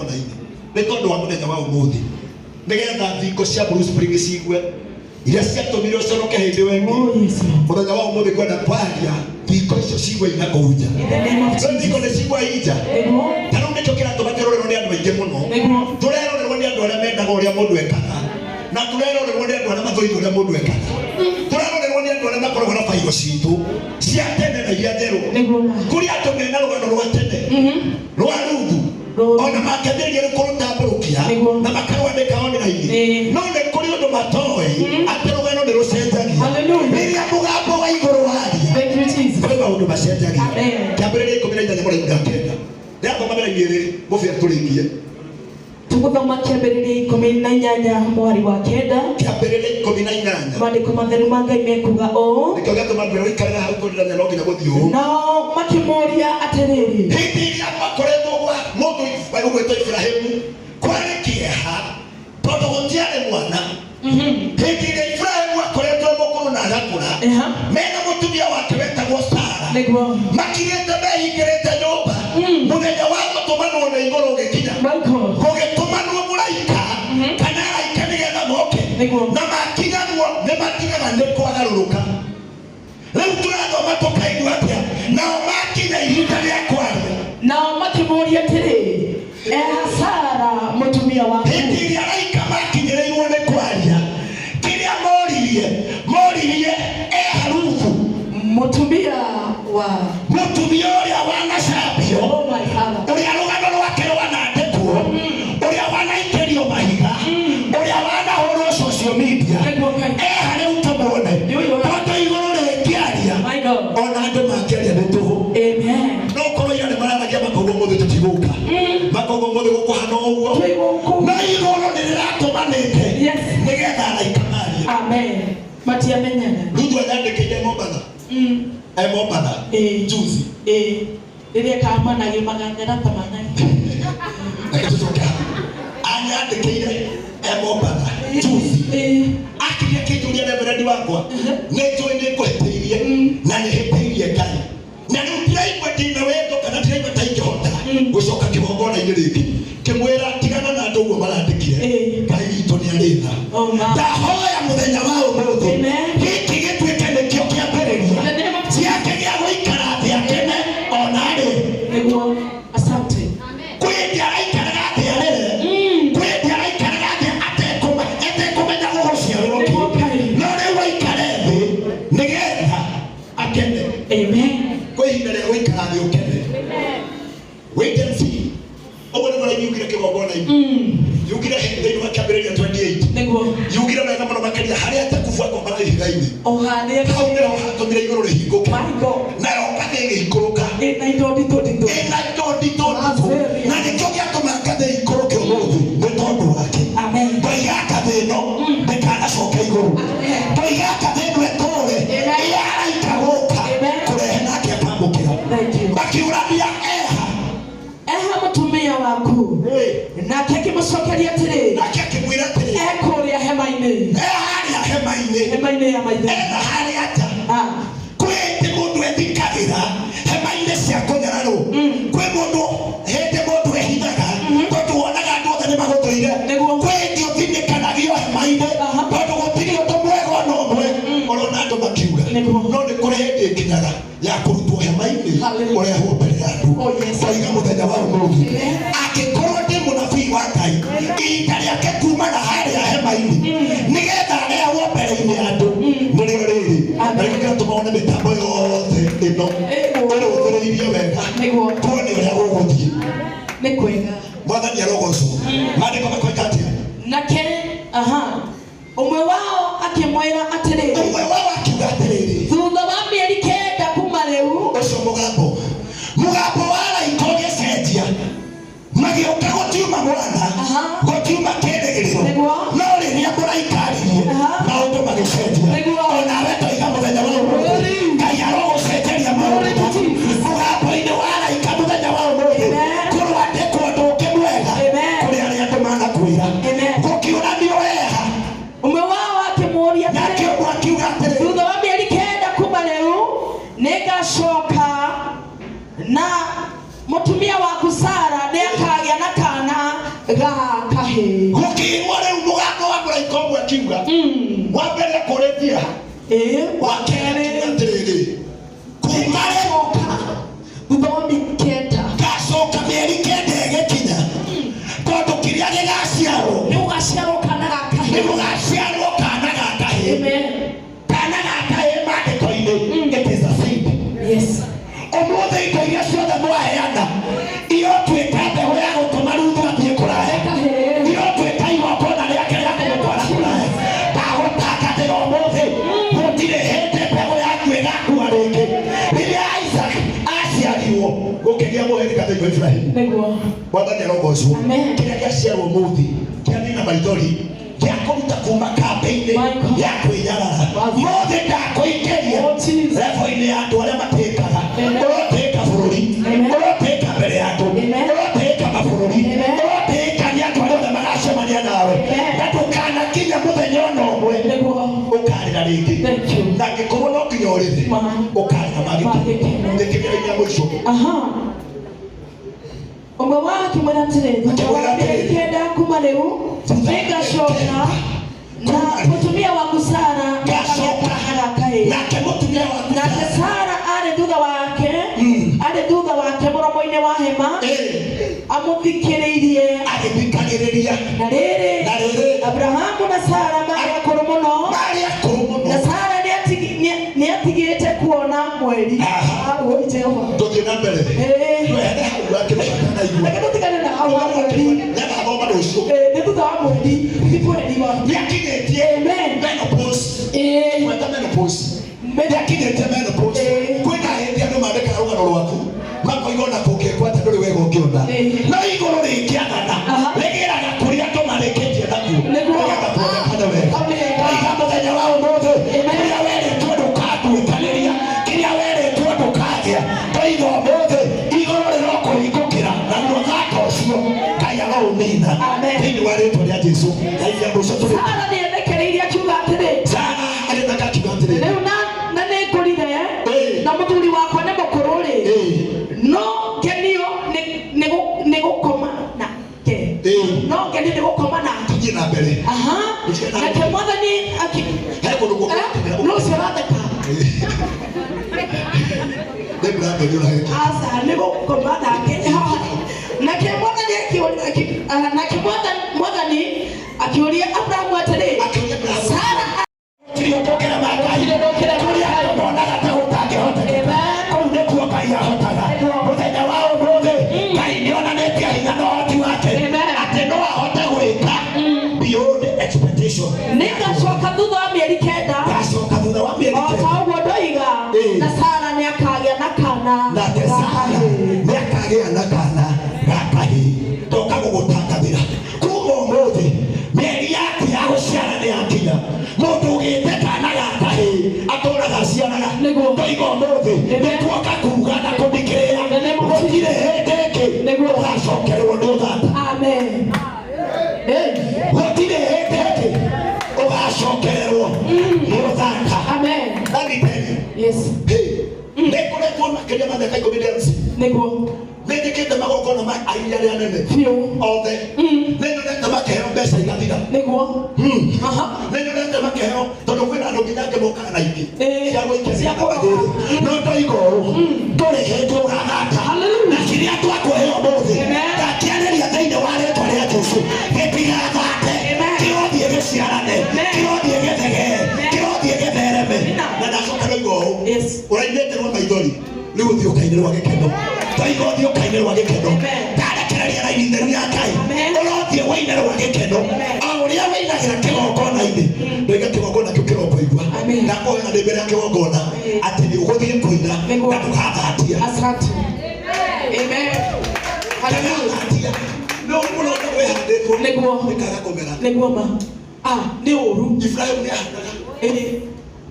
kĩgongona-inĩ nĩ tondũ wa mũthenya wa ũmũthĩ, nĩgetha thingo cia Blue Spring cigue iria ciatũmire ũconoke hĩndĩ ĩyo ĩngĩ. Oh, yes, Lord. Mũthenya wa ũmũthĩ kwenda kwaria thingo icio cigue ina kũu nja. In the name of Rĩu thingo Jesus. nĩ cigua inja. Nĩguo. Ta rĩu nĩkĩo kĩratũma tũrorerwo nĩ andũ aingĩ mũno. Nĩguo. Tũrerorerwo nĩ andũ arĩa mendaga ũrĩa mũndũ ekaga, na tũrerorerwo nĩ andũ arĩa mathũire ũrĩa mũndũ ekaga. Tũrerorerwo nĩ andũ arĩa makoragwo na bairo citũ cia tene na iria njerũ. Nĩguo. Kũrĩ andũ mena rũgano rwa tene rwa Ruthu, Rũthu. ona makĩambĩrĩria rĩu kũrũtambũrũkia Nĩguo. na makarwandĩka online. No nĩ kũrĩ ũndũ matoĩ atĩ rũgano nĩ rũcenjagia Hallelujah. rĩrĩa mũgambo wa igũrũ waria. Thank you, Jesus. Kwĩ maũndũ macenjagia. Amen. Kĩambĩrĩria 18 mũraini wa 9 rĩathoma mĩraini ĩrĩ mũbĩa tũrĩkie. Tũgũthoma Kĩambĩrĩria 18 mũhari wa 9. Kĩambĩrĩria 18. Maandĩko matheru ma Ngai mekuga ũũ. Nĩkĩo gĩatũma ngwĩra ũikarĩra hau tondũ ndĩramenya no nginya gũthiĩ ũũ. Nao makĩmũũria atĩrĩrĩ. Hĩndĩ ĩrĩa makoretwo gwa mũndũ ũgwĩtwo Iburahĩmu kwarĩ kĩeha tondũ gũtiarĩ mwana. Hĩndĩ ĩrĩa Iburahĩmu akoretwo e mũkũrũ na agakũra, mena mũtumia wake wetagwo Sara, Nĩguo. makirĩte mehingĩrĩte nyũmba, mũthenya wa gũtũmanwo nĩ igũrũ ũgĩkinya. My God. Gũgĩtũmanwo mũraika kana araika nĩgetha moke. Nĩguo. Na makinyagwo nĩ makinyagwo nĩ kwagarũrũka. Rĩu tũrathoma tũkaigua atĩa? Nao makinya ihinda rĩa kwaria. Nao makĩmũũria atĩrĩ, eha Sara mũtumia waku? Hĩndĩ ĩrĩa araika makinyĩrĩirwo nĩ kwaria, kĩrĩa moririe, moririe eha Ruthu mũtumia wa mũtumia ũrĩa wanacambio, Oh my Father. ũrĩa rũgano rwake rwanandĩkwo, ũrĩa wanaikĩrio mahiga, ũrĩa wanahũrwo social media. Nĩguo Ngai. Eha rĩu tũmuone? Nĩũyũ. Tondũ igũrũ rĩngĩaria, My God. ona andũ mangĩaria nĩ tũhũ. Amen. No korwo ira nĩ mararagia makauga ũmũthĩ tũtigũka, makauga ũmũthĩ gũkũhana o ũguo, Twĩ gũkũ. no igũrũ nĩ rĩratũmanĩte nĩgetha araika marie. Amen. Matiamenyaga. Ruthu anyandĩkĩire Mombatha, e Mombatha juzi. Ĩĩ. Rĩrĩa kamanagĩ maganyara ta managi. Reke tũcoke hau. Anyandĩkĩire e Mombatha juzi, akiria kĩnjũria, reverendi wakwa, nĩ njũĩ nĩ ngũhĩtĩirie na nĩ hĩtĩirie Ngai, na rĩu ndiraigua ndĩna wendo kana ndiraigua ta ingĩhota gũcoka kĩgongona-inĩ rĩngĩ. Kĩmwĩra, tigana na andũ ũguo marandĩkire. Ngai witũ nĩ arĩ tha. Oh, ma. Ndahoya mũthenya wa ũmũthĩ Amen. gĩkĩ gĩtuĩke nĩkĩo kĩambĩrĩria In the name of Jesus. gĩake gĩa gũikara thĩ akene ona rĩ. Nĩguo. Asante. Kwĩ hĩndĩ araikaraga thĩ arĩre, kwĩ hĩndĩ araikaraga thĩ atekũmenya gũgũciarĩrwo Nĩguo kĩ, Ngai. no rĩu aikare thĩ nĩgetha akene. Amen. Kwĩ ihinda rĩa gũikara thĩ ũkene. Wait and see. Ũguo nĩguo rĩu yugire kĩgongona-inĩ, yugire thĩinĩ wa Kĩambĩrĩria 28. Nĩguo. Yugire wega mũno makĩria harĩa Jakubu akomaga ihiga-inĩ. O harĩa. Hau nĩho hatũmire igũrũ rĩhingũke. My God. Nayo ngathĩ ĩgĩikũrũka. Ĩna indo nditũ nditũ. Ĩna indo nditũ nditũ, na nĩkĩo gĩatũma ngathĩ ikũrũke ũmũthĩ nĩ tondũ wake. Amen. Ndoiga ngathĩ ĩno ndĩkanacoke igũrũ. Amen. Ndoiga ngathĩ ĩno ĩtũre Amen. ĩrĩa araika gũka Amen. kũrehe nake akamũkĩra. Thank you. Makiũrania, eha? Eha mũtumia waku? Nake akĩmũcokeria atĩrĩ, Nake akĩmwĩra atĩrĩ, ekũrĩa hema-inĩ. E harĩa hema-inĩ. Hema-inĩ ya maithe. Ena harĩa nja. Ah. Kwĩ hĩndĩ mũndũ ethikagĩra hema-inĩ cia kũnyararwo. Kwĩ mũndũ hĩndĩ mũndũ ehithaga tondũ wonaga andũ othe nĩ magũthũire. Nĩguo. Kwĩ hĩndĩ ũthinĩkanagio hema-inĩ tondũ gũtirĩ ũndũ mwega ona ũmwe ũrona andũ makiuga. Nĩguo. No nĩ kũrĩ hĩndĩ ĩkinyaga ya kũrutwo hema-inĩ, Hallelujah. ũrehwo mbere ya andũ. Oh, yes. Oiga mũthenya wa ũmũthĩ, angĩkorwo ndĩ mũnabii wa Ngai, ihinda rĩake kuma na harĩa hema-inĩ nĩgetha arehwo mbere-inĩ ya andũ nĩrĩo rĩrĩ. Na nĩkĩo kĩratũma one mĩtambo yothe ĩno Ĩguo. ĩrũthĩrĩirie wega Nĩguo. tuone ũrĩa gũgũthiĩ. Nĩ kwega. Mwathani arogocwo. Maandĩko makoiga atĩa? Nake aha ũmwe wao akĩmwĩra atĩrĩrĩ, Ũmwe wao akiuga atĩrĩrĩ, thutha wa mĩeri 9 kuma rĩu. Ũcio mũgambo wa araika ũgĩcenjia, magĩũka gũtiuma mwana, gũtiuma kĩrĩgĩrĩro. Nĩguo. No rĩrĩa mũraika aririe, maũndũ magĩcenjia. Nĩguo. Onawe toiga mũthenya wa ũmũthĩ, Glory. Ngai arogũcenjeria maũndũ Glory to Jesus. mũgambo-inĩ wa araika mũthenya wa ũmũthĩ. Amen. Kũrwandĩkwo ũndũ ũngĩ mwega Amen. kũrĩ arĩa andũ manakwĩra. Amen. Gũkiũranio eha? Ũmwe wao akĩmũũria Nake atĩrĩ, ũmwe akiuga atĩrĩ, thutha wa mĩeri 9 kuma rĩu nĩngacoka na mũtumia waku Sara nĩakagĩa na kana. Ga kahĩĩ. Gũkĩrwo rĩu mũgambo wa mũraika ũmwe akiuga wa mbere akũrĩtie ha? Ĩĩ. Wa kerĩ akiuga atĩrĩrĩ, kuma rĩu Nĩngacoka thutha wa mĩeri 9. Ngacoka mĩeri 9 ĩgĩkinya, tondũ kĩrĩa gĩgaciarwo Nĩ gũgaciarwo kana ga nĩ kahĩĩ. gũgaciarwo kana ga kahĩĩ. Amen. Kana ga kahĩĩ maandĩko-inĩ, it is a seed. Yes. Ũmũthĩ indo iria ciothe mwaheana irotuĩka mbegũ ya gũtũma Ruthu athiĩ kũraya. Kahĩĩ. Irotuĩka igongona rĩake rĩa kũmũtwara kũraya. Ndagũtangathĩra ũmũthĩ, gũtirĩ hĩndĩ mbegũ yaku ĩgakua rĩngĩ. Rĩrĩa Isaac aciarirwo, gũkĩgĩa mũhĩrĩga thĩinĩ wa Ibrahimu. Nĩguo. Mwathani arogocwo. Amen. Kĩrĩa gĩaciarwo ũmũthĩ kĩanina maithori gĩa kũruta kuma kambĩ-inĩ My God. ya kwĩnyarara mothe, ndakũingĩria Oh, Jesus. level-inĩ ya andũ arĩa matĩkaga. Amen. Ũrotĩka bũrũri. Amen. Ũrotĩka mbere ya andũ. Amen. Ũrotĩka mabũrũri. Amen. Ũrotĩka nĩ andũ arĩa othe magacemania nawe. Amen. Na ndũkanakinya mũthenya ona ũmwe Nĩguo. ũkarĩra rĩngĩ. Thank you. Na angĩkorwo no nginya ũrĩre, Ma. ũkarĩra magĩkeno. Magĩkeno. Gĩkĩgerio kĩa mũico. Aha. Ũmwe wao akĩmwĩra atĩrĩ, thutha wa Akĩmwĩra mĩeri atĩrĩ, 9 kuma rĩu thutha wa mĩeri nĩngacoka 9 na kuma rĩu. mũtumia waku Sara nĩakagĩa Ngacoka. kana ga kahĩĩ. Nake mũtumia waku Nake Sara arĩ thutha wake, arĩ thutha wake mũromo-inĩ wa hema amũthikĩrĩirie. Agĩthikagĩrĩria. Na rĩrĩ, Na rĩrĩ, Abrahamu na Sara maarĩ akũrũ mũno, marĩ akũrũ mũno. na Sara nĩatigĩte kuona mweri. Aha. Ah, woi Jehova. Tũthiĩ na mbere. Ĩĩ. Twehere hau akĩmũcakanaigua. Reke tũtigane na hau ha mweri. Nĩagathoma rũciũ. Ĩĩ, nĩ thutha wa mweri, ti mweri wa. Nĩakinyĩtie Amen. menopause. Ĩĩ. Gweta menopause. Nĩakinyĩtie menopause. Ĩĩ. Kwĩna hĩndĩ andũ mandĩkaga rũgano rwaku makoiga ona kũngĩkwo atĩa ndũrĩ wega ũngĩona. Ĩĩ. No igũrũ rĩngĩathana, Aha. rĩgĩraga kũrĩa andũ marĩkĩtie nakuo Nĩguo. nĩgetha kuonekane wega. Amen. Oiga mũthenya wa ũmũthĩ, Amen. kĩrĩa werĩtwo ndũkatuĩkanĩria, kĩrĩa werĩtwo ndũkagĩa, toiga ũmũthĩ igũrũ rĩrokũhingũkĩra, naguo thaka ũcio Ngai aroũnina Amen. thĩinĩ wa rĩtwa rĩa Jesu. Ngai ya mũico tũrĩ. Sara nĩethekereirie akiuga atĩrĩ, Sara agĩtheka akiuga atĩrĩrĩ, rĩu na nĩngũrire Ĩĩ. na mũthuri wakwa nĩ mũkũrũ rĩ, Ĩĩ. no ngenio nĩ gũkoma nake. Ĩĩ. No ngenio nĩ gũkoma nake. Tũthiĩ na mbere. Aha. Tũthiĩ na Nake mbere. mwathani aki He kũndũ Eh? No ũcio ũratheka. Nĩ Brandon ũrahĩtia. Aca, nĩ gũkoma nake. Nake mwathani nake mwathani akĩũria Abrahamu atĩrĩ, Akĩũria Abrahamu. Sara Tiriotokera mangai. Tiriotokera Kũrĩa andũ monaga ta gũtangĩhotekeka, Amen. kũu nĩkuo Ngai ahotaga. Nĩguo. Mũthenya wa ũmũthĩ Ngai nĩonanĩtie hinya na ũhoti wake Amen. atĩ no ahote gwĩka beyond expectation. Nĩngacoka thutha wa mĩeri 9 Ngacoka thutha wa mĩeri o ta 9. ũguo ndoiga, Ĩĩ. na Sara nĩakagĩa na kana Nake ga Sara kahĩĩ. nĩakagĩa na kana ga kahĩĩ. Ndoka gũgũtangathĩra kuma ũmũthĩ mĩeri yaku ya gũciara nĩ yakinya. Mũndũ ũgĩte kana ga kahĩĩ atũraga aciaraga. Nĩguo. Ndoiga ũmũthĩ Amen. nĩtuoka kuga na kũthikĩrĩra, Nĩguo. gũtirĩ hĩndĩ ĩngĩ Nĩguo. ũgacokererwo nĩ ũthata. Amen. Hey. Gũtirĩ hĩndĩ ĩngĩ ũgacokererwo nĩ ũthata. Amen. Let me tell you. Yes. Hey, nĩngoretwo makĩria ma mĩaka 10 ndĩ MC. Nĩguo. Nĩnjĩkĩte magongona ma aini arĩa anene Biũ. othe. Nĩnyonete makĩheo mbeca igathira. Nĩguo. Aha. Nĩnyonete makĩheo, tondũ kwĩna andũ nginya angĩ mokaga na ingĩ Ĩĩ. cia gũikenia Cia kũroka. athuri. No ndoiga ũũ, ndũrĩ hĩndĩ ũgathata. Hallelujah. Na kĩrĩa twakũhe ũmũthĩ, Amen. ndakĩarĩria thĩinĩ wa rĩtwa rĩa Jesu, gĩtigathate. Amen. Kĩrothiĩ gĩciarane. Amen. Kĩrothiĩ gĩthegee. Amen. Kĩrothiĩ gĩthereme. Amina. Na ndacoka ndoiga ũũ, Yes. ũrainĩte rwa maithori, rĩu ũthiĩ ũkaine rwa gĩkeno. Ndoiga ũthiĩ ũkaine rwa gĩkeno. Amen. Ndarekereria raini theru ya Ngai. Amen. Ũrothiĩ waine rwa gĩkeno Amen. o ũrĩa wainagĩra kĩgongona-inĩ. Ndoiga kĩgongona kĩu kĩrokũigua. Amen. Ndakũhoya ndĩ mbere ya kĩgongona Amen. atĩ nĩ ũgũthiĩ kũina Nĩguo. na ndũgathatia. Asante. Amen. Hallelujah. Ndũgathatia. No mũno wĩhandĩtwo Nĩguo. nĩkaga kũmera. Nĩguo ma. Ah, nĩ ũru. Ibrahimu nĩahandaga. Ĩĩ.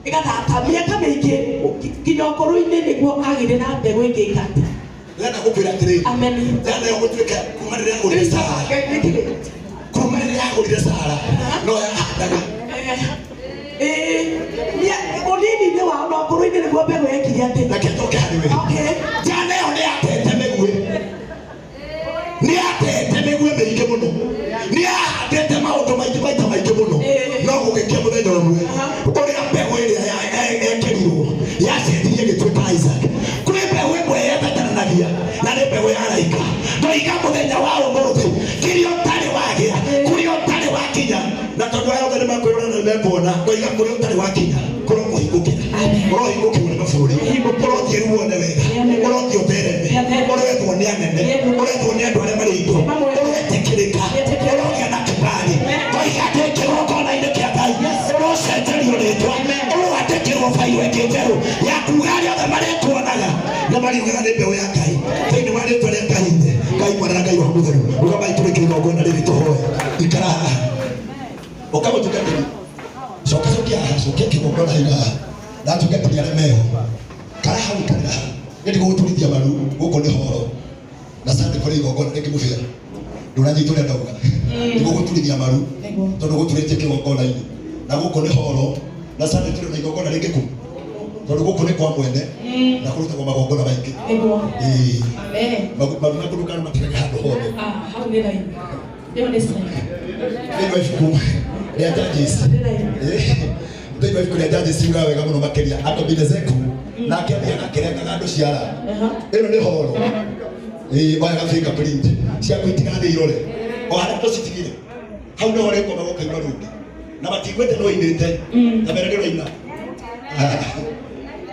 Ĩgathata mĩaka mĩingĩ nginya ũkũrũ-inĩ nĩguo agĩre na mbegũ ĩngĩ ĩkate. Ndĩrenda gũkwĩra atĩrĩrĩ, Amen. ndĩrenda gũtuĩka kuma rĩrĩa agũrire Sara, Nĩkĩ? kuma rĩrĩa agũrire Sara no yahandaga. Ĩĩ. Ũnini-inĩ wao na ũkũrũ-inĩ nĩguo mbegũ yekire atĩ. Reke njoke harĩ we. Okay. Njana ĩyo nĩ yatete mĩguĩ, nĩ yatete mĩguĩ mĩingĩ mũno. Njerũ ya kuga arĩa othe marĩtuonaga na mariugaga nĩ mbeũ ya Ngai thĩinĩ wa rĩtwa rĩa Ngai Ithe, Ngai Mwana na Ngai Roho Mũtheru. Rũgamai tũrĩ kĩgongona rĩrĩ tũhoe. Ikara haha ũkamũtungatĩri, coka cokia haha, cokia kĩgongona hau haha na atungatĩri arĩa meho kara hau, ikarĩra hau. Nĩ ndigũgũturithia maru, gũkũ nĩ horo na sande kũrĩ igongona rĩngĩ mũbĩa ndũranyita ũrĩa ndauga, ndigũgũturithia maru tondũ gũturĩtie kĩgongona-inĩ na gũkũ nĩ horo na sande tũrĩ na igongona rĩngĩ kũ tondũ gũkũ nĩ kwa mwene na kũrutagwo magongona maingĩ. Nĩguo. Ĩĩ. Amen. Maru maku ndũkamatigage handũ hothe. Ah, hau nĩ raini. Ĩyo nĩ sign. Thĩinĩ wa ibuku rĩa Judges. Nĩ raini. Thĩinĩ wa ibuku rĩa Judges yugaga wega mũno makĩria Adominezeku nake athiaga akĩrengaga andũ ciara. Aha. Ĩno nĩ horo. Ĩĩ, oyaga fingerprint ciaku itigathiĩ irore o harĩa tũcitigire hau nĩho ũrĩkoma gũkaima rũngĩ na matiguĩte no inĩte ta mbere nĩ ũraina.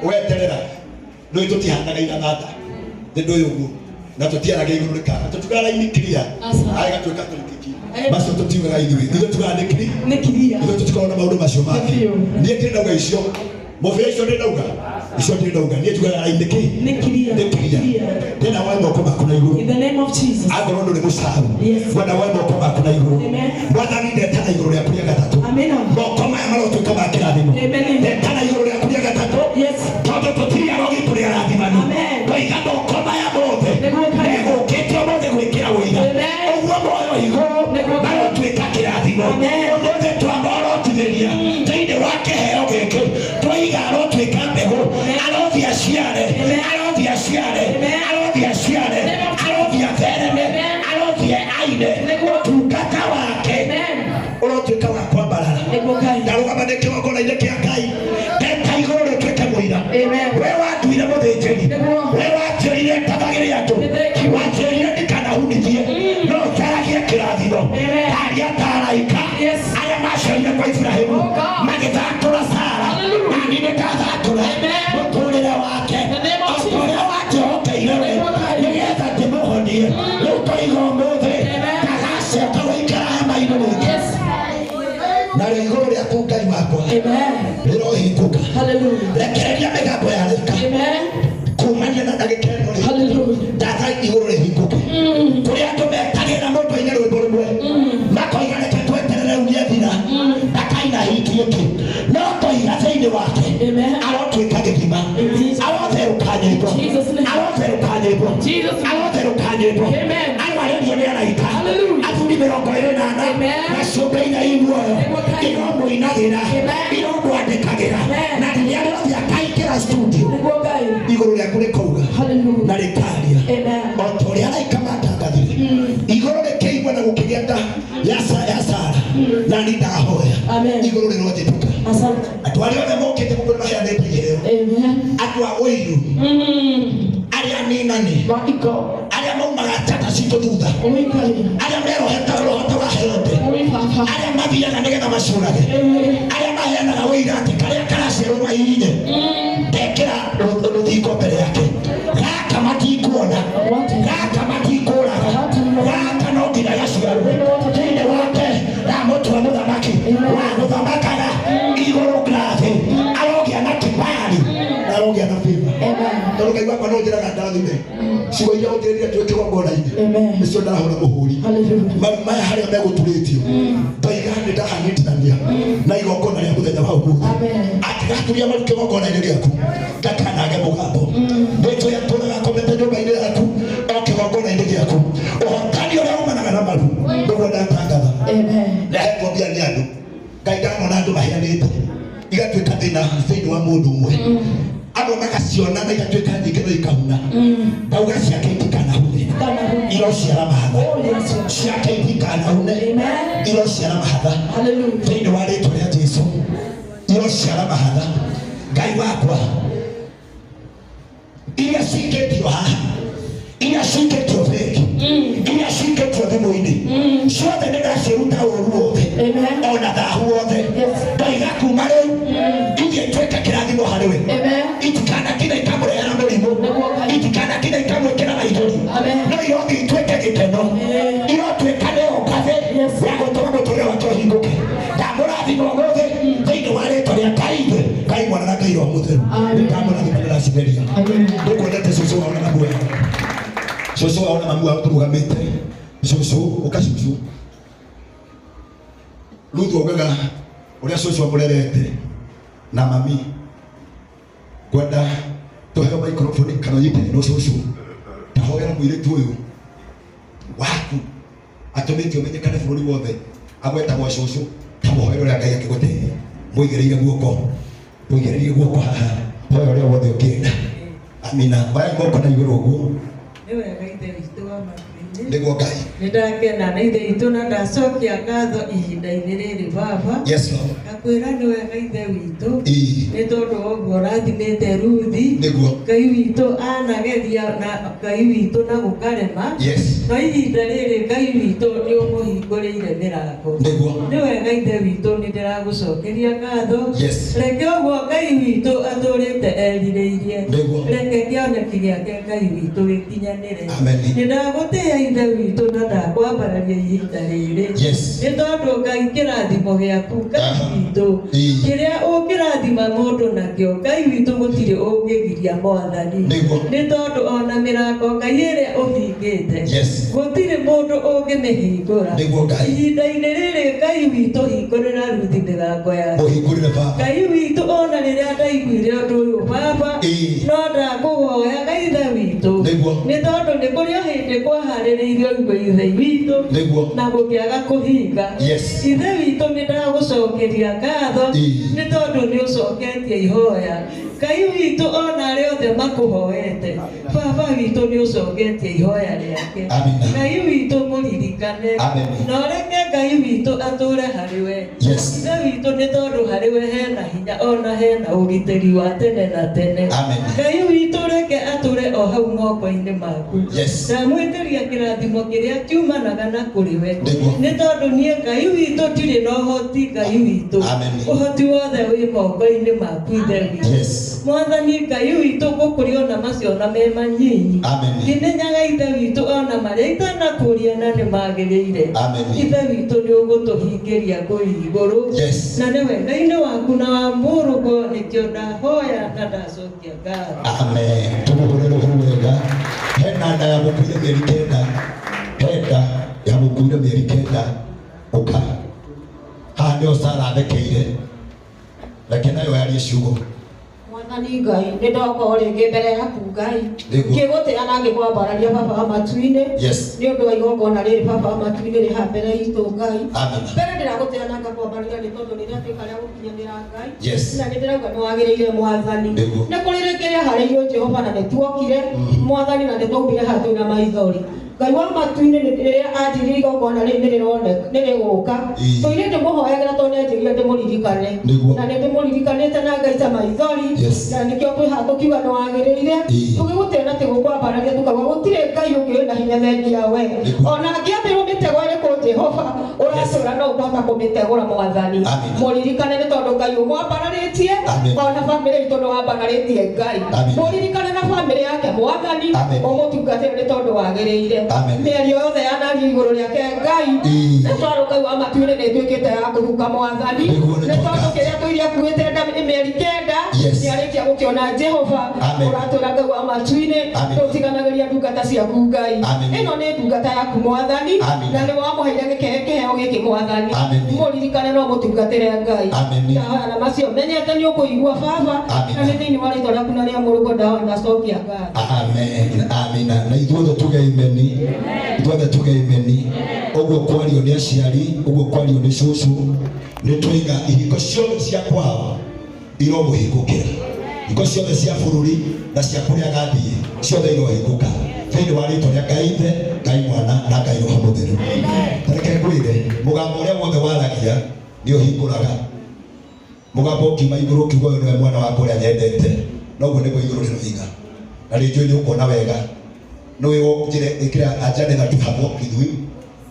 Weterera nĩ tũtihanaga irathata nĩ ndũĩ ũguo na tũtiaragia igũrũ rĩkara tũtiugaga raini clear. Aca. Agatuĩka tũrikiki macio tũtiugaga ithuĩ, ithuĩ tugaga nĩ clear. Nĩ kiria. Ithuĩ tũtikoragwo na maũndũ macio mangĩ. Nĩ biũ. Niĩ ndirĩ ndauga icio mũbĩa, icio ndĩ ndauga icio, ndirĩ ndauga. Niĩ njugaga raini kĩ? Nĩ kiria. Nĩ clear. Tena woe moko maku na igũrũ. In the name of Jesus. Akorwo ndũrĩ mũcaru, Yes. wenda woe moko maku na igũrũ. Amen. Mwathani, ndetana igũrũ rĩaku rĩa gatatũ. Amina. Moko maya marotuĩka ma kĩrathimo. Amen. Ndetana igũrũ rĩaku rĩa gatatũ Yes. tondũ tũtirĩ arogi, tũrĩ arathimani. Amen. Tũiga moko maya mothe Nĩguo Ngai. megũkĩte ũmũthĩ gwĩkĩra ũira. Amen. Ũguo moyo igũrũ Nĩguo Ngai. marotuĩka kĩrathimo. Amen. Ũmũthĩ twamorotithĩria thĩinĩ wa kĩheo gĩkĩ tũiga, arotuĩka mbegũ, arothiĩ aciare. Amen. Arothiĩ aciare. Amen. Arothiĩ aciare. Amen. Arothiĩ athereme. Amen. Arothiĩ aine. Nĩguo. Ũtungata wake Amen. ũrotuĩka wa kwambarara. Nĩguo Ngai. Ndarũgama ndĩ kĩgongona-inĩ kĩa Ngai, ndeta igũrũ rĩtuĩke mũira. Amen. We wanduire mũthĩnjĩri. Nĩguo. We wanjĩrire tabagĩre andũ. Thank you. Wanjĩrire ndikanahunithie no njaragie kĩrathimo. Amen. Taria ta araika Yes. arĩa macerire kwa Iburahĩmu Oh God. magĩthatũra Sara. Hallelujah. Nani nĩngathatũra Amen. mũtũrĩre wake In the name of o ta Jesus. ũrĩa wanjĩhokeire we Nĩguo Ngai. nĩgetha ndĩmũhonie. Rĩu toiga ũmũthĩ Amen. ndagacoka gũikara hema-inĩ rĩngĩ. Yes. Narĩo igũrũ rĩaku, Ngai wakwa, Amen. rĩrohingũka. Hallelujah. Rekereria mĩgambo ya araika Amen. kumania na ndagĩka ĩno rĩ. Hallelujah. Ndatha igũrũ rĩhingũke kũrĩa andũ metagĩra mũndũ aine rwĩmbo rũmwe makoiga reke tweterere rĩu nĩathira ndakaina hiti ĩngĩ, no toiga thĩinĩ wake Amen. arotuĩka gĩthima. In Jesus. Arotherũka nyĩmbo. Jesus name. Arotherũka nyĩmbo. Jesus name. Arotherũka nyĩmbo. Amen. Arwarĩrio nĩ araika. Hallelujah. Athuri 24 Amen. na ciũmbe inya i muoyo Nĩguo Ngai. iromũinagĩra, Amen. iromwandĩkagĩra. Amen. Na rĩrĩa rĩothe akaingĩra studio, Nĩguo Ngai. igũrũ rĩaku rĩkauga Hallelujah. na rĩkaria Amen. o ta ũrĩa araika matangathire igũrũ rĩkĩigua na gũkĩgĩa nda ya ya Sara. Na ni ndahoya Amen. igũrũ rĩronjĩtũka. Asante. Andũ arĩa othe mokĩte gũkũ nĩmaheanĩte iheo. Amen. Andũ a ũiru, arĩa aninani, My God. arĩa maumaga njata citũ thutha, Oi Ngai. arĩa meroheta rohoto wa Herode, Oi Baba. arĩa mathiaga nĩgetha macũrage, Amen. arĩa maheanaga ũira atĩ karĩa karacerwo mahihinye ndekĩra rũthingo mbere yake gaka matikuona, gaka matikũraga, gaka no nginya gaciarwo thĩinĩ wake ndamũtua mũthamaki wa gũthamakaga igũrũ ngathĩ. Arogĩa na kibali na arogĩa na favor. Amen. Tondũ Ngai wakwa no njĩraga ndathime ciugo iria ũnjĩrire twĩ kĩgongona-inĩ. Amen. Nĩcio ndahũra mũhũri. Hallelujah. Maru maya harĩa megũturĩtio ndoiga nĩ ndahanyitithania na igongona rĩa mũthenya wa ũmũthĩ. Amen. Atigaturia maru kĩgongona-inĩ gĩaku ndakanage mũgambo nĩtũrĩa tũraga komete nyũmba-inĩ yaku o kĩgongona-inĩ gĩaku ũhotani ũrĩa umanaga na maru nĩguo ndatangatha. Amen. Rehetwo mbia nĩ andũ, Ngai ndanona andũ maheanĩte igatuĩka thĩna thĩinĩ wa mũndũ ũmwe, amwe magaciona na igatuĩka nyingĩ no ikahuna. Ndauga ciake itikanahune. Kanahune. Irociara mahatha. Oh yes. Ciake itikanahune. Amen. Irociara mahatha. Hallelujah. Thĩinĩ wa rĩtwa rĩa Jesu irociara mahatha. Ngai wakwa, iria cikĩtio haha, iria cikĩtio bengi, iria cikĩtio thimũ-inĩ ciothe nĩ ndaciruta ũru wothe. Amen. Ona thahu wothe. Yes. Ndoiga kuma rĩu ithiĩ tuĩke kĩrathimo harĩ we. Amen. Itikanakina ikamũrehera mũrimũ. Nĩguo Ngai. Itikanakina ikamwĩkĩra maithori. Amen. No irothiĩ ituĩke gĩkeno. Amen. Irotuĩka nĩyo ngathĩ Yes. ya gũtũma mũtũrĩre wake ũhingũke. Ndamũrathima ũmũthĩ thĩinĩ wa rĩtwa rĩa Ngai Ithe, Ngai Mwana na Ngai Roho Mũtheru. Mũtheru. Nĩndamũrathima na ndacitheria. Nĩkuonete cũcũ wao na mamu wao. Cũcũ wao na mamu wao tũrũgamĩte. Cũcũ, ũka cũcũ. Ruthu augaga ũrĩa cũcũ amũrerete na mami. Kwenda tũheo microphone kana ũnyite ĩno cũcũ. Tahoera mũirĩtu ũyũ waku atũmĩte ũmenyekane bũrũri wothe agwetagwo cũcũ ta mũhoere ũrĩa Ngai akĩgũteithia. Mũigĩrĩire guoko, mũigĩrĩrie guoko haha, hoya ũrĩa wothe ũngĩenda. Amina. Oyai moko na igũrũ ũguo. Nĩ wega Ithe witũ wa matu-inĩ. Nĩguo Ngai. Nĩ ndakena na Ithe witũ na ndacokia ngatho ihinda-inĩ rĩrĩ Baba. Yes Lord. Ngakwĩra nĩ wega Ithe witũ. Ĩĩ. Nĩ tondũ wa ũguo ũrathimĩte Ruthi. Nĩguo. Ngai witũ anageria na Ngai witũ na gũkarema. Yes. No ihinda rĩrĩ Ngai witũ nĩ ũmũhingũrĩire mĩrango. Nĩguo. Nĩ wega Ithe witũ nĩ ndĩragũcokeria ngatho. Yes. Reke ũguo Ngai witũ atũrĩte erirĩirie. Nĩguo. Reke kĩoneki gĩake Ngai witũ gĩkinyanĩre. Amen. Nĩ ndagũtĩĩa Ithe witũ na ndakwambararia ihinda rĩrĩ. Yes. Nĩ tondũ Ngai kĩrathimo gĩaku Ngai witũ. Kĩrĩa ũngĩrathima mũndũ nakĩo Ngai witũ gũtirĩ ũngĩgiria Mwathani. Nĩguo. Nĩ tondũ ona mĩrango Ngai ĩrĩa ũhingĩte. Yes. Gũtirĩ mũndũ ũngĩmĩhingũra. Nĩguo Ngai. Ihinda-inĩ rĩrĩ Ngai witũ hingũrĩra Ruthi mĩrango yake. Mũhingũrĩre Baba. Ngai witũ ona rĩrĩa ndaiguire ũndũ ũyũ Baba. No ndakũhoya Ngai Ithe witũ. Nĩguo. Nĩ tondũ nĩ kũrĩ o hĩndĩ kwaharĩrĩirio igwe Ithe witũ. Nĩguo. Na gũkĩaga kũhinga. Yes. Ithe witũ nĩ ndagũcokeria ngatho. Nĩ tondũ nĩ ũcoketie ihoya. Ngai witũ ona arĩa othe makũhoete. Baba witũ nĩ ũcoketie ihoya rĩake. Amina. Ngai witũ mũririkane. Amen. Na ũreke Ngai witũ atũre harĩ we. Yes. Ithe witũ nĩ tondũ harĩ we hena hinya ona hena ũgitĩri wa tene na tene. Amen. Ngai witũ reke atũre o hau moko-inĩ maku. Yes. Ndamwĩtĩria kĩrathimo kĩrĩa kiumanaga na kũrĩ we. Nĩguo. Nĩ tondũ niĩ Ngai witũ ndirĩ na ũhoti Ngai witũ. Amen. Ũhoti wothe wĩ moko-inĩ maku Ithe witũ. Yes. Mwathani Ngai witũ ngũkũria ona macio na me manyinyi. Amen. Ngĩmenyaga Ithe witũ ona marĩa itanakũria na nĩ magĩrĩire. Amen. Ithe witũ nĩ ũgũtũhingĩria kũu igũrũ. Yes. Na nĩ wega-inĩ waku na wa mũrũguo nĩkĩo ndahoya na ndacokia ngatho. Amen. Tũmũhũre rũhĩ wega. Hena nda ya mũkuire mĩeri kenda. Henda ya mũkuire mĩeri kenda. Ũka. Haha nĩho Sara athekeire. Reke nayo yarie ciugo. Mwathani Ngai nĩ ndoka o rĩngĩ mbere yaku Ngai. Nĩguo. Ngĩgũtĩĩa na ngĩkwambararia Baba wa matu-inĩ. Yes. Nĩ ũndũ wa igongona rĩrĩ Baba wa matu-inĩ rĩ haha mbere itũ Ngai. Amen. Mbere ndĩragũtĩĩa na ngakwambararia nĩ tondũ nĩ rĩatuĩka rĩa gũkinyanĩra Ngai. Yes. Na nĩ ndĩrauga nĩ wagĩrĩire Mwathani. Nĩguo. Nĩ kũrĩ rĩngĩ rĩaharĩirio Jehova na nĩ tuokire Mwathani na nĩ twaumire haha twĩna maithori. Ngai wa matu-inĩ rĩrĩa anjĩrire igongona rĩrĩ nĩ rĩroneka nĩ rĩgũka. Tũire ndĩmũhoyagĩra tondũ nĩ anjĩrire ndĩmũririkane. Nĩguo. Na nĩ ndĩmũririkanĩte na ngaica maithori. Yes. Na nĩkĩo twĩ haha tũkiuga nĩ wagĩrĩire. Tũgĩgũtĩĩa na tũgũkwambararia tũkauga gũtirĩ Ngai ũngĩ wĩna hinya thengia we. Ona angĩambĩrwo mĩtego ĩrĩkũ Jehova ũratũra no ũkũhota kũmĩtegũra Mwathani. Mũririkane nĩ tondũ Ngai ũmwambararĩtie ona bamĩrĩ itũ nĩ wambararĩtie Ngai. Mũririkane na bamĩrĩ yake Mwathani ũmũtungatĩre nĩ tondũ wagĩrĩire. Mĩario yothe yanario igũrũ rĩake Ngai nĩ tondũ Ngai wa matu-inĩ nĩ ĩtuĩkĩte ya kũhuka Mwathani. Nĩ tondũ kĩrĩa tũirie akuĩte nda mĩeri kenda Yes. nĩ arĩkia gũkĩona Jehova. Amen. Ũratwĩra Ngai wa matu-inĩ ndũtiganagĩria ndungata ciaku Ngai. Ĩno nĩ ndungata yaku Mwathani na nĩ wamũheire kĩheo gĩkĩ Mwathani. Mũririkane no mũtungatĩre Ngai. Ndahoya na macio menyete nĩ ũkũigua Baba na nĩ thĩinĩ wa rĩtwa rĩaku na rĩa mũrũguo ndahoya ndacokia ngatho. Amen. Amina. Na ithuothe tuge imeni. Ithuothe tuge imeni. Ũguo kwario nĩ aciari, ũguo kwario nĩ cũcũ, nĩ twaiga ihingo ciothe cia kwao iromũhingũkĩra. Ihingo ciothe cia bũrũri na cia kũrĩa agathiĩ ciothe irohingũka thĩinĩ wa rĩtwa rĩa Ngai Ithe, Ngai Mwana na Ngai Roho Mũtheru. Reke ngwĩre mũgambo ũrĩa wothe waragia nĩ ũhingũraga. Mũgambo ũkiuma igũrũ ũkiuga ũyũ nĩwe mwana wakwa ũrĩa nyendete, noguo nĩguo igũrũ rĩroiga. Na rĩngĩ nĩ ũkuona wega. Nĩũĩ njĩra ĩkĩra ajane na tuhabwo ithuĩ.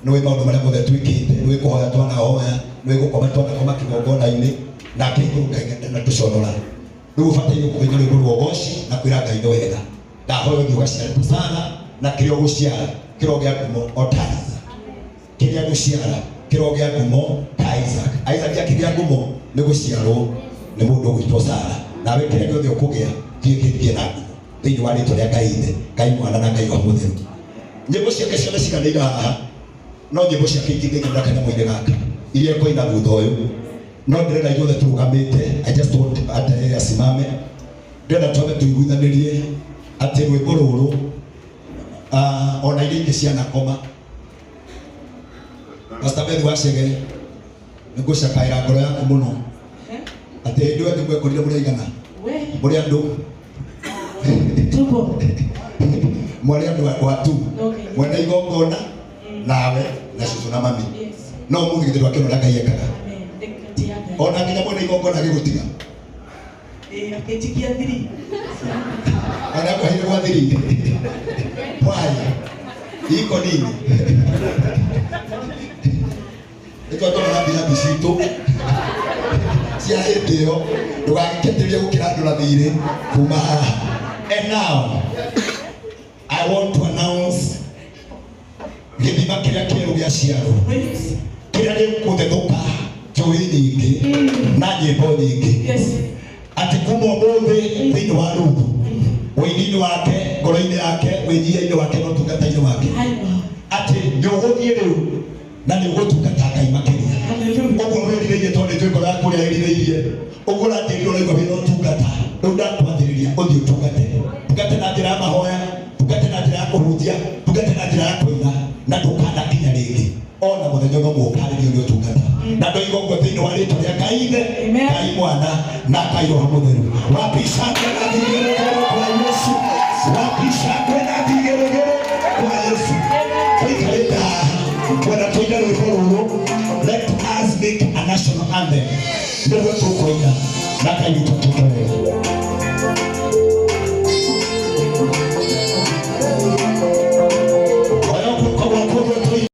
Nĩũĩ maũndũ marĩa mothe twĩkĩte, nĩũĩ kũhoya twanahoya, nĩũĩ gũkoma twanakoma kĩgongona-inĩ, nake igũrũ Ngai ndanatũconora. Rĩu ũbataire kũmenya rwĩmbo rwa ũgoci na kwĩra Ngai nĩ wega. Ndahoya ũthiĩ ũgaciare ta Sara na kĩrĩa ũgũciara kĩrogĩa ngumo o ta Isaac. Kĩrĩa gũciara kĩrogĩa ngumo ta Isaac. Isaac akĩgĩa ngumo nĩ gũciarwo nĩ mũndũ ũgwĩtwo Sara. Nawe kĩrĩa gĩothe ũkũgĩa thiĩ gĩthiĩ na ngumo thĩinĩ wa rĩtwa rĩa Ngai Ithe, Ngai Mwana na Ngai Roho Mũtheru. Nyĩmbo ciake ciothe ciganĩire haha, no nyĩmbo ciake itingĩingĩra kanyamũ-inĩ gaka iria ekũina thutha ũyũ. No ndĩrenda ithuothe tũrũgamĩte, I just want hata yeye asimame. Ndĩrenda twambe tũiguithanĩrie atĩ rwĩmbo rũrũ ona iria ingĩ cianakoma. Pastor Beth Wacege, nĩngũcakaĩra ngoro yaku mũno atĩ hĩndĩ ĩyo ĩngĩ mwekorire mũrĩ aigana, mũrĩ andũ mwarĩ andũ watu mwena igongona nawe na cũcũ na mami. No ũmũthĩ githĩ ndwakĩona ũrĩa Ngai ekaga, ona nginya mwena igongona agĩgũtiga akĩnjikia thiri, ona akũheire gwa thiri. Why? Iko nini? Nĩtwatwara rambirambi citũ cia hĩndĩ ĩyo, ndũgagĩketĩrie gũkĩra andũ na thirĩ kuma haha. And now I want to announce gĩthima kĩrĩa kĩerũ gĩa ciarwo, kĩrĩa gĩkũthethũka njũĩ nyingĩ na nyĩmbo nyingĩ, atĩ kuma ũmũthĩ thĩinĩ wa Ruthu, ũini-inĩ wake, ngoro-inĩ yake, wĩnyihia-inĩ wake na ũtungata-inĩ wake, atĩ nĩ ũgũthiĩ rĩu na nĩ ũgũtungata Ngai makĩria. Ũguo wĩrirĩirie, tondũ nĩ njũĩ ngoro yaku ũrĩa ĩrirĩirie, ũguo ũratĩrire ũraigua wĩna ũtungata, rĩu ndakwathĩrĩria ũthiĩ ũtungate. Tungate na njĩra ya mahoya, tungate na njĩra ya kũhunjia, tungate na njĩra ya kũina, na ndũkanakinya rĩngĩ ona mũthenya ũmwe ũkarĩrio nĩ ũtungata. Na ndoiga ũguo thĩinĩ wa rĩtwa rĩa Ngai Ithe, Ngai Mwana na Ngai Roho Mũtheru. Wapi shangwe na vigeregere kwa Yesu? Wapi shangwe na vigeregere kwa Yesu? Tũikarĩte haha twenda tũine rwĩmbo rũrũ, let us make a national anthem, nĩruo tũkũina na Ngai witũ atwĩke wega.